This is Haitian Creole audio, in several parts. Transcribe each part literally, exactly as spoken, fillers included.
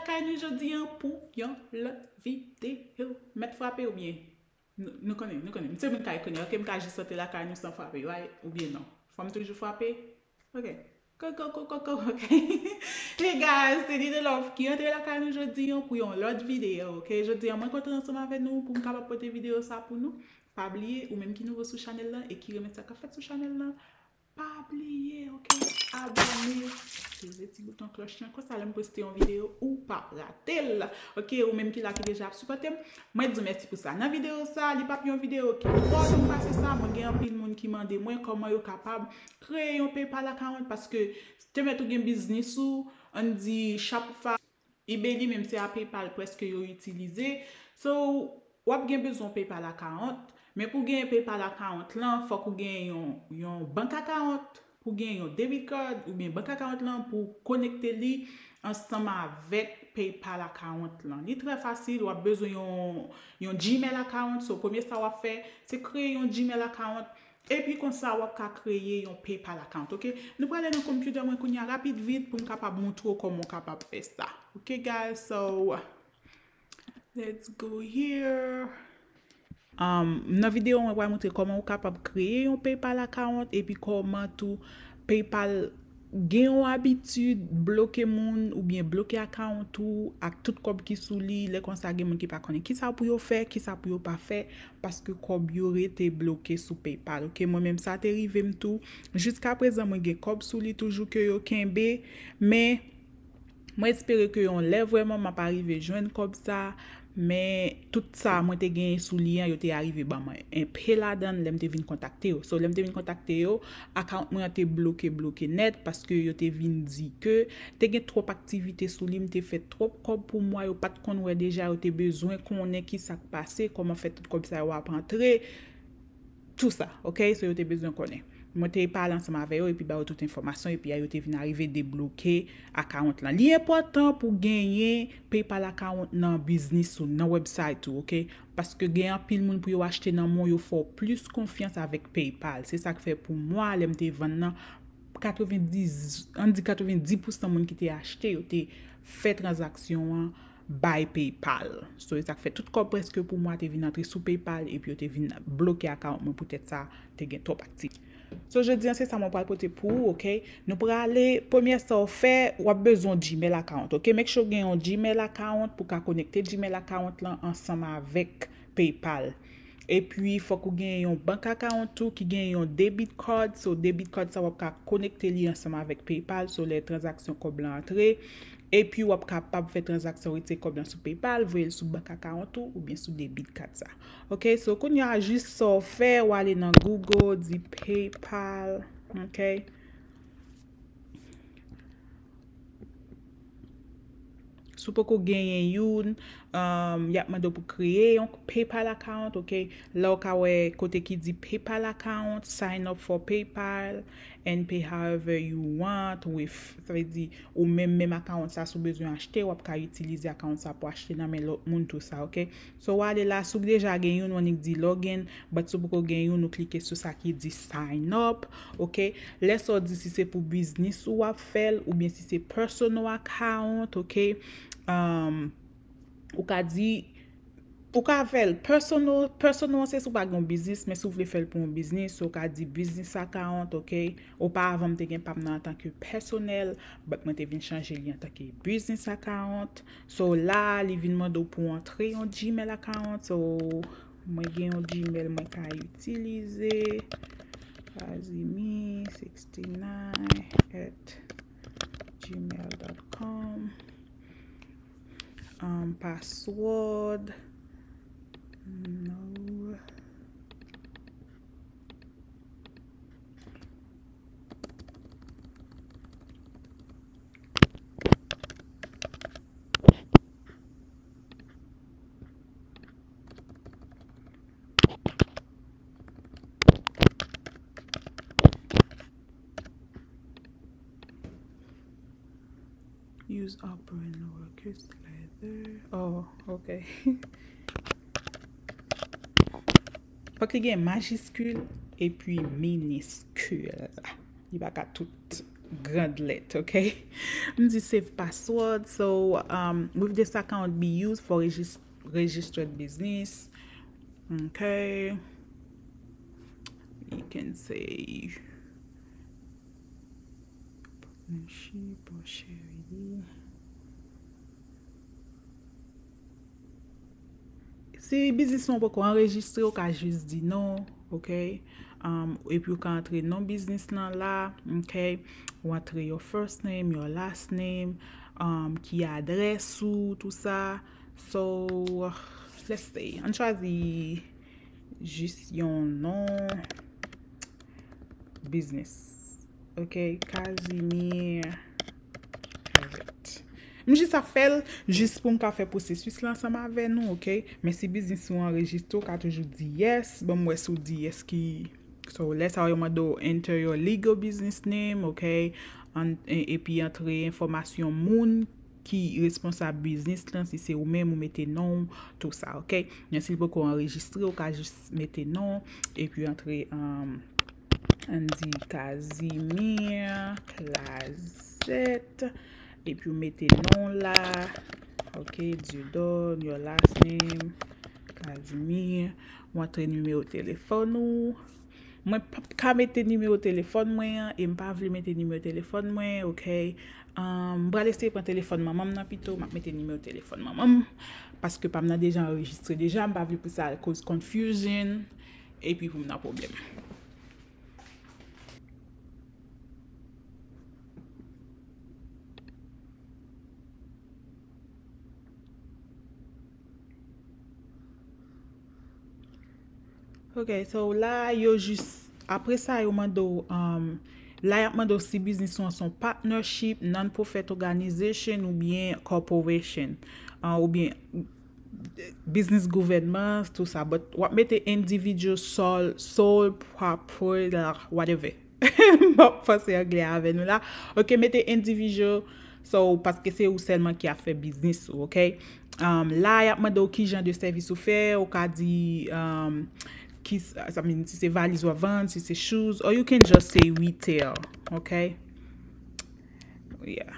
Kay nou jodi an pou yon lòt videyo. Mèt frape oubyen? Nou, nou konnen, nou konnen. M se moun kay konnen, ok? M ka jis antre lakay nou san frape, right? Oubyen non? Fò m toujou frape? Ok. Koko, koko, koko, ok. Hey guys, se Dide Love ki antre lakay nou jodi an pou yon lòt videyo, ok? Jodi an, mwen kontan ansanm avè nou pou m kapab pote videyo sa pou nou. Pa bliye, ou menm ki nouvo sou chanèl lan e ki renmen sa k ap fèt sou chanèl lan, pa bliye, ok, abòne, peze ti bouton klòch lan, konsa lè m poste yon videyo, ou p ap rate l, ok, ou menm ki la ki deja ap sipòte m, mwen di w mèsi pou sa. Nan videyo sa, li p ap yon videyo ki twò long pase sa, mwen gen anpil moun ki mande mwen kòman yo kapab kreye yon PayPal account, paske te mèt ou gen biznis ou, ann di Shopify, eBay li menm se a PayPal prèske yo itilize. So, w ap gen bezwen PayPal account, men pou gen PayPal account lan, fòk ou gen yon, yon bank account, pou gen yon debit card, oubyen bank account lan pou konekte li ansanm avèk PayPal account lan. Li trè fasil, w ap bezwen yon, yon Gmail account. So, premye sa w ap fè, se kreye yon Gmail account. Epi konsa, w ap ka kreye yon PayPal account, ok? Nou prale nan konpyutè mwen kounye a rapid vit pou m kapab montre w kòman w kapab fè sa. Ok, guys, so, let's go here. Um, nan videyo, mwen pral montre kòman ou kapab kreye yon PayPal account epi kòman tou PayPal gen yon abitid bloke moun oubyen bloke account ou ak tout kòb ki sou li. Lè konsa, gen moun ki pa konnen kisa pou yo fè, kisa pou yo pa fè, paske kòb yo rete bloke sou PayPal. Ok, mwen menm sa te rive m tou. Jiska prezan, mwen gen kòb sou li toujou ke yo kenbe, men mwen espere ke yon lè vrèman m ap arive jwenn kòb sa, men tout sa mwen te genyen sou li an, yo te arive ban mwen enpe ladan l lè m te vin kontakte yo. So, lè m te vin kontakte yo, account mwen an te bloke, bloke nèt, paske yo te vin di ke te gen twòp aktivite sou li, m te fè twòp kòb pou mwa, yo pa t konn wè deja, yo te bezwen konnen kisa k pase, kòman fè tout kòb sa yo ap antre, tou sa, ok? So, yo te bezwen konnen. Mwen te pale ansanm avè yo epi ba yo tout enfòmasyon epi a yo te vin arive debloke account lan. Li enpòtan pou genyen PayPal account nan biznis ou, nan website ou, ok? Paske gen anpil moun pou yo achte nan men w, yo fè w plis konfyans avèk PayPal. Se sa k fè pou mwa, lè m te vann nan, katrevendiz, ann di katrevendiz pousan moun ki te achte, yo te fè tranzaksyon an by PayPal. So, e sa k fè tout kòb prèske pou mwa te vin antre sou PayPal epi yo te vin bloke account mwen poutèt sa te gen twòp aktivite. So, jodi an, se sa mwen pral pote pou ou, ok? Nou prale, premye sa w fè, w ap bezwen yon Gmail account, ok? Make sure w gen yon Gmail account pou w ka konekte Gmail account lan ansanm avèk PayPal. Epi, fòk ou gen yon bank account tou ki gen yon debit card. So, debit card sa w ap ka konekte li ansanm avèk PayPal. So, lè tranzaksyon kòb lan antre, epi w ap kapab fè tranzaksyon retire kòb lan sou PayPal, voye l sou bank account ou, oubyen sou debit card sa. Ok, so kounye a, jis sa w fè, w ale nan Google, di PayPal, ok? Si w poko genyen youn, um, y ap mande w pou kreye yon PayPal account, ok? La w ka wè kote ki di PayPal account, sign up for PayPal and pay however you want with, sa vle di, ou menm, menm account sa, si w bezwen achte, w ap ka itilize account sa pou achte nan men lòt moun tou sa, ok? So, w ale la, si w deja gen youn, w annik di login, but si w poko gen youn, ou klike sou sa ki di sign up, ok? Lè sa w di si se pou biznis ou w ap fè l, oubyen si se personal account, ok? Um, ou ka di, ou ka fè l personal, personal se si w pa gen yon biznis, men si w vle fè l pou yon biznis, ou ka di business account, ok? Oparavan, m te gen pa m nan antanke pèsonèl, but mwen te vin chanje li antanke business account. So, la, li vin mande w pou w antre yon Gmail account. So, mwen gen yon Gmail mwen ka itilize, azimi sixty-nine at gmail dot com. Um, password, no. Use upper and lower case letter. Oh, ok. Fòk li gen majiskil epi miniskil. Li pa ka tout grand lèt, ok? M di save password. So, um, with this account be used for regis- registered business. Okay. You can say partnership or charity. Si biznis ou poko anrejistre, ou ka jis di non, ok? Um, epi ou ka antre non biznis lan la, ok? Ou antre your first name, your last name, um, ki adrès ou, tou sa. So, let's say, ann chwazi jis yon non biznis. Ok, Casimir Josette. M jis ap fè l, jis pou m ka fè pwosesis la ansanm avè nou, ok? Men si biznis ou anrejistre, ou ka toujou di yes. Bon, m wè si w di yes ki. So, lè sa yo mande w enter your legal business name, ok? An, e- epi antre enfòmasyon moun ki responsab biznis lan, si se ou menm, ou mete non w, tou sa, ok? Men si l poko anrejistre, ou ka jis mete non, epi antre, um, ann di Casimir Clazette, epi ou mete non la, ok, Dieudonne, your last name, Casimir, ou antre nimewo telefòn ou. Mwen p ap ka mete nimewo telefòn mwen an, e m pa vle mete nimewo telefòn mwen, ok? Um, m pral eseye pran telefòn manman m nan pito, m ap mete nimewo telefòn manman m, paske pa m nan deja anrejistre deja, m pa vle pou sa koz confusion, epi pou m nan pwoblèm. Ok, so la, yo jis, apre sa, yo mande w, um, la, y ap mande w si biznis ou an se yon partnership, non-profit organization oubyen corporation, uh, oubyen biznis gouvènman, tou sa. But w ap mete individual, sole, sole proprietor, whatever. M ap fòse anglè avè nou la. Ok, mete individual, so, paske se ou sèlman ki ap fè biznis ou, ok? Um, la, y ap mande w ki jan de sèvis ou fè, ou ka di, um, ki, I mean, si se valiz w ap vann, si se shoes, or you can just say retail, ok? Yeah.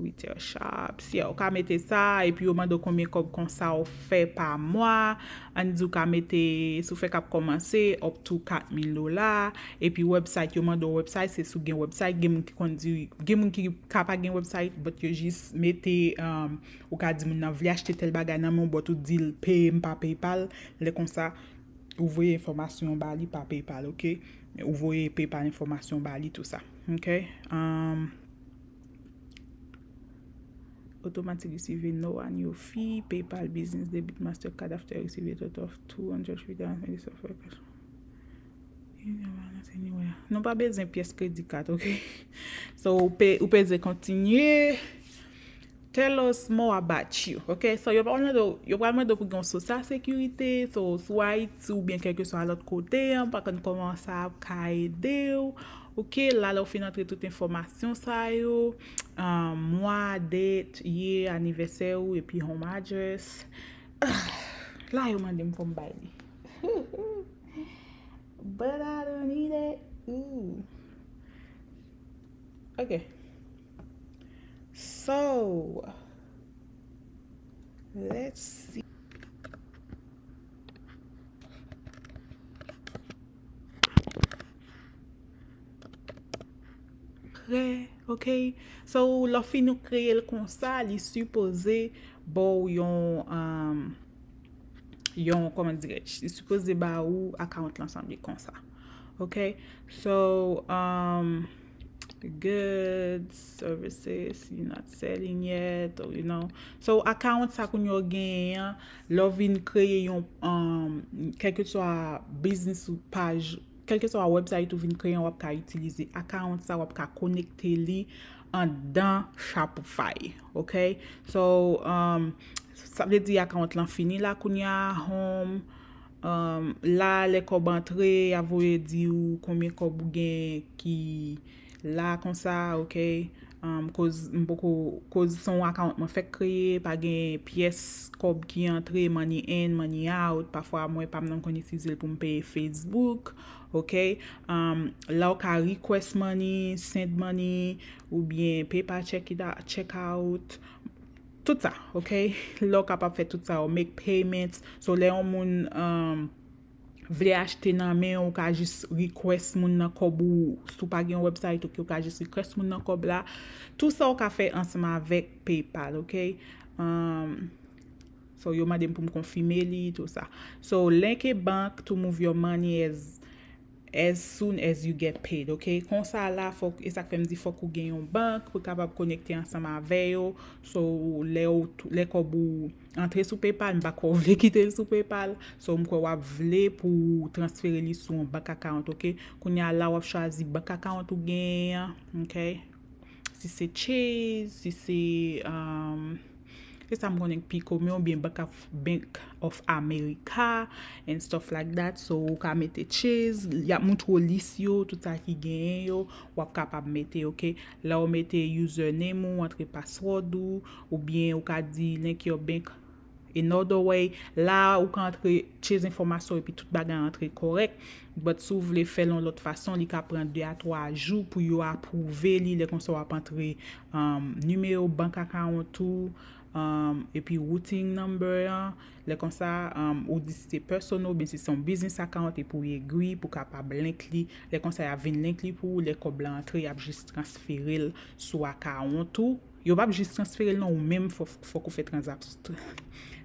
Retail shops, yeah, ou ka mete sa, epi yo mande w konbyen kòb konsa ou fè pa mwa. Ann di ou ka mete, si w fè k ap kòmanse, up to kat mil dola. Epi website, yo mande w website, se si w gen website, gen moun ki konn di, gen moun ki ka pa gen website, but yo jis mete, um, ou ka di moun nan vle achte tèl bagay nan men w, but ou di l peye m pa PayPal. Lè konsa, ou voye enfòmasyon ba li pa PayPal, ok? Ou voye PayPal enfòmasyon ba li, tou sa, ok? Um, Automatic receive no annual fee, PayPal, business, debit, Mastercard, after receive a total of two hundred fifty dollars, list of records. Nou pa bezwen pyès kredi kat, ok? So, ou pe, ou peze kontinye. Tell us more about you, ok? So, yo pral mande w, yo pral mande w pou gen yon social security, so, sou Ayiti oubyen kèlkeswa lòt kote, an, pa konn kòman sa ap ka ede w. Ok, la, lè w fin antre tout enfòmasyon sa yo, um, mwa, date, year, anivèsè ou, epi home address. La, yo mande m fò m bay li. But I don't need it. Ooh. Ok. So, let's see. Prè, ok? So, lè w fin kreye l konsa, li sipoze ba w yon, um, yon, kòman dirèj, li sipoze ba ou account lan sanble konsa. Ok? So, um, goods, services, you not selling yet, or, you know. So, account sa kounye a w genyen an, lè w vin kreye yon, um, kèlkeswa biznis ou paj, kèlkeswa website ou vin kreye an, w ap ka itilize account sa, w ap ka konekte li anndan Shopify, ok? So, um, sa vle di account lan fini la kounye a, home, um, la, lè kòb antre, y a voye di ou konbyen kòb ou gen ki la konsa, ok? Um, koz m poko, koz se yon account mwen fèk kreye, pa gen pyès kòb ki antre, money in, money out. Pafwa mwen pa m nan konn itilize l pou m peye Facebook, ok? Um, la w ka request money, send money, oubyen PayPal check it out, check out. Tout sa, ok? La w kapab fè tout sa, ou make payments. So, lè yon moun, um, vle achte nan men w, ou ka jis request moun nan kòb ou. Si w pa gen yon website, ok, ou ka jis request moun nan kòb la. Tout sa w ka fè ansanm avèk PayPal, ok? Um, so, yo mande m pou m konfime li, tout sa. So, link a bank to move your money as, as soon as you get paid, ok? Konsa la, fòk, e sa k fè m di fòk ou gen yon bank pou kapab konekte ansanm avè yo. So, lè ou, lè kòb ou antre sou PayPal, m pa kwè w vle kite l sou PayPal. So, m kwè w ap vle pou w transfere li sou yon bank account, ok? Kounye a la, w ap chwazi bank account ou genyen an, ok? Si se Chase, si se, um, se sa m konnen k pi komen, oubyen Bank of, Bank of America and stuff like that. So, ou ka mete Chase, y ap moutre w lis yo, tout sa ki genyen yo, w ap kapab mete, ok? Lè w mete username ou, antre password ou, oubyen ou ka di link your bank another way. La, ou ka antre Chase enfòmasyon epi tout bagay antre kòrèk. But si w vle fè l yon lòt fason, li ka pran de a twa jou pou yo apwouve li. Lè konsa, w ap antre, um, nimewo bank account ou, um, epi routing number an. Lè konsa, um, ou di si se personal, oubyen si se yon business account, epi w agree pou w kapab link li. Lè konsa, y ap vin link li pou ou. Lè kòb la antre, y ap jis transfere l sou account ou. Yo p ap jis transfere l non, ou menm fò, fòk ou fè tranzaksyon.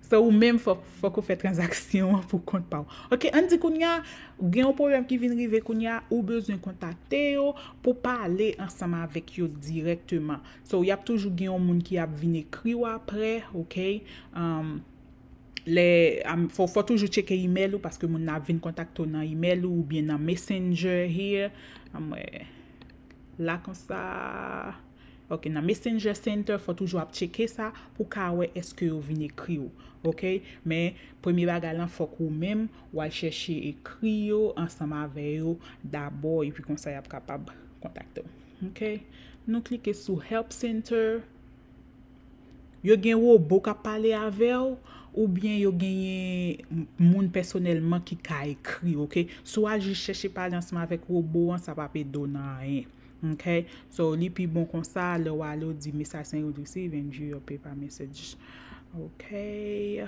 So, ou menm fòk, fòk ou fè tranzaksyon an pou kont pa w. Ok, ann di kounye a, gen yon pwoblèm ki vin rive kounye a, ou bezwen kontakte yo pou pale ansanm avèk yo dirèkteman. So, y ap toujou gen yon moun ki ap vin ekri w apre, ok? Um, lè, um, fò, fò toujou tcheke email ou, paske moun nan ap vin kontakte w nan email ou oubyen nan Messenger here. Ann wè, la konsa. Ok, nan Messenger Center, fò toujou ap tcheke sa pou ka wè èske yo vin ekri w. Ok? Men, premye bagay lan, fòk ou menm, w al chèche ekri yo ansanm avè yo dabò, epi konsa y ap kapab kontakte w. Ok? Nou klike sou Help Center. Yo gen wobo k ap pale avè w, oubyen yo genyen m-, moun pèsonèlman ki ka ekri, ok? Si w al jis chèche pale ansanm avèk wobo an, sa p ap ede w nan anyen. Ok? So, li pi bon konsa, lè w ale, w di message sent receive and view your PayPal message. Ok.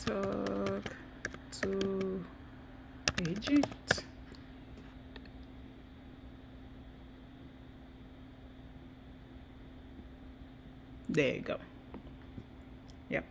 Talk to agent. There you go. Yep.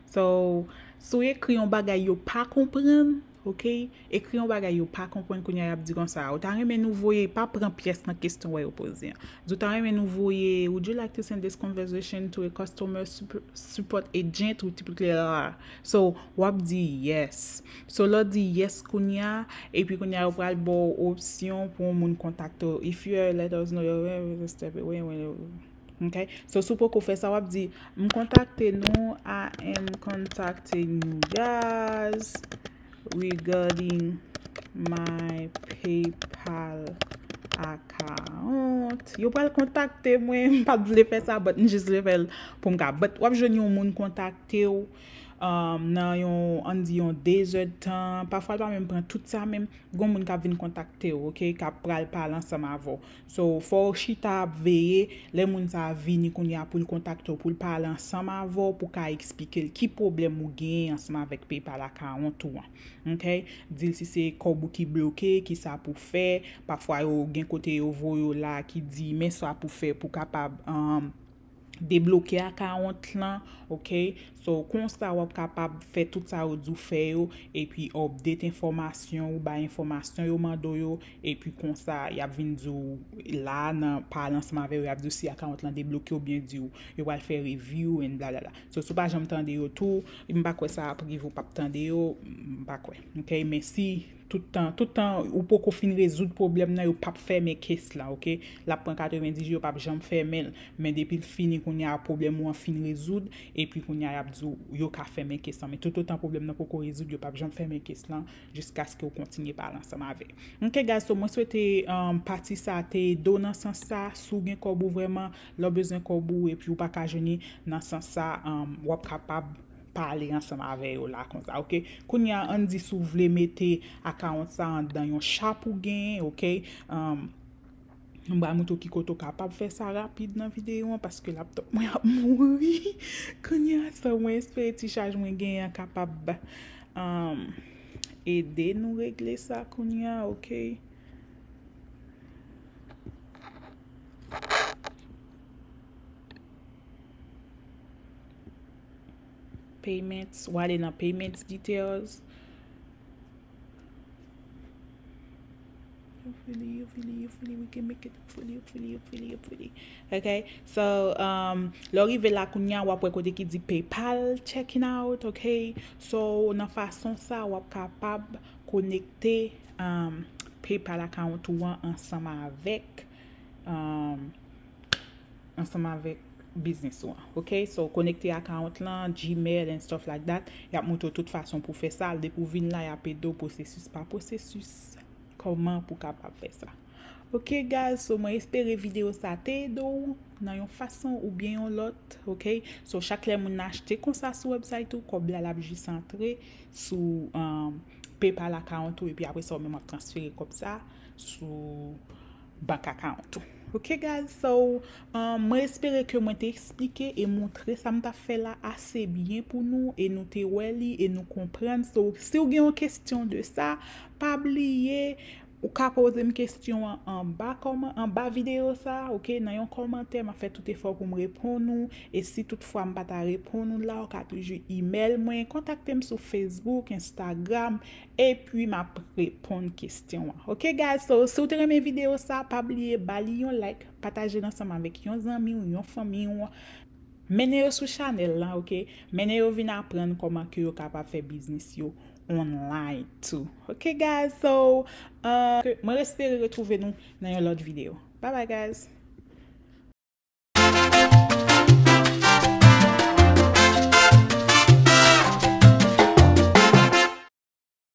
So, si w ekri yon bagay yo pa konprann, ok? Ekri yon bagay yo pa konprann, kounye a y ap di konsa, ou ta renmen nou voye, pa pran pyès nan kesyon wè yo poze an. Di w ta renmen nou voye, would you like to send this conversation to a customer sup-, support agent? Ou typically la. So, w ap di yes. So, lè w di yes kounye a, epi kounye a yo pral ba w opsyon pou yon moun kontakte w. If you are, let us know your step away. Ok? So, si w poko fè sa, w ap di, "M kontakte nou, I am contacting you guys regarding my PayPal account." Yo pral kontakte mwen, m pa t vle fè sa, but m jis vle fè l pou m ka. But w ap jwenn yon moun kontakte w, um, nan yon, ann di yon de zè d tan. Pafwa, l pa menm pran tout sa, men gon moun k ap vin kontakte w, ok, k ap pral pale ansanm avè w. So, fò w chita ap veye, lè moun sa a vini kounye a pou l kontakte w, pou l pale ansanm avè w, pou w ka eksplike l ki pwoblèm ou genyen ansanm avèk PayPal account ou an. Ok? Di l si se kòb ou ki bloke, ki sa pou fè. Pafwa, yo gen kote yo voye w la ki di, men sa pou fè pou kapab, um, debloke akawont lan, ok? So, konsa w ap kapab fè tout sa yo di w fè yo, epi update enfòmasyon ou, bay enfòmasyon yo mande w yo, epi konsa, y ap vin di w la nan pale ansanm avè yo, y ap di w si akawont lan debloke oubyen di w yo pral fè review and blablabla. So, si w pa janm tande yo tou, m pa kwè sa ap rive ou p ap tande yo, m pa kwè. Ok, men si tout tan, tout tan ou poko fin rezoud pwoblèm nan, yo p ap fèmen case lan, ok? L ap pran katrevenndis jou, yo p ap janm fèmen l. Men depi l fini, kounye a pwoblèm ou an fin rezoud, epi kounye a y ap di w yo ka fèmen case lan. Men toutotan pwoblèm nan poko rezoud, yo p ap janm fèmen case lan jiskaske w kontinye pale ansanm avè l. Ok, guys, so mwen swete um, pati sa te ede w nan sans sa. Si w gen kòb ou vrèman, lè w bezwen kòb ou epi w pa ka jwenn li nan sans sa, um, w ap kapab pale ansanm avè yo la konsa, ok? Kounye a, ann di si w vle mete akawont sa anndan yon shop ou genyen, ok? Um, m pral montre w ki kote w kapab fè sa rapid nan videyo an, paske laptop mwen ap mouri. Kounye a, sa mwen espere ti chaj mwen genyen an kapab um, ede nou regle sa kounye a, ok? Payments, w ale nan payments details. Hopefully, hopefully, hopefully we can make it. Hopefully, hopefully, hopefully, hopefully. Ok, so um, lè w rive la kounye a, w ap wè kote ki di PayPal checking out, ok? So nan fason sa, w ap kapab konekte um, PayPal account ou an ansanm avèk um, ansanm avèk biznis ou an. Ok, so konekte akawont lan, Gmail and stuff like that. Y ap montre w tout fason pou fè sa. Depi w vin la, y ap ede w pwosesis pa pwosesis. Kòman pou w kapab fè sa. Ok, guys, so mwen espere videyo sa te ede w nan yon fason oubyen yon lòt. Ok, so chak lè moun achte konsa sou website ou, kòb la l ap jis antre sou um, PayPal account ou, epi apre sa ou menm w ap transfere kòb sa sou bank account ou. Ok, guys, so um, mwen espere ke mwen te eksplike e montre sa m t ap fè la ase byen pou nou, e nou te wè li, e nou konprann. So, si w gen yon kesyon de sa, pa bliye, ou ka poze m kesyon an anba kòman, anba videyo sa, ok? Nan yon kòmantè, m ap fè tout efò pou m reponn ou. E si toutfwa m pa ta reponn ou la, ou ka toujou email mwen, kontakte m sou Facebook, Instagram, epi m ap reponn kesyon an. Ok, guys? So, si w te renmen videyo sa, pa bliye ba li yon like, pataje l ansanm avèk yon zanmi w, yon fanmi w. Mennen yo sou chanèl lan, ok? Mennen yo vin aprann kòman ke yo kapab fè biznis yo online too. Ok, guys? So, uh, mwen espere retwouve nou nan yon lòt videyo. Bye bye, guys!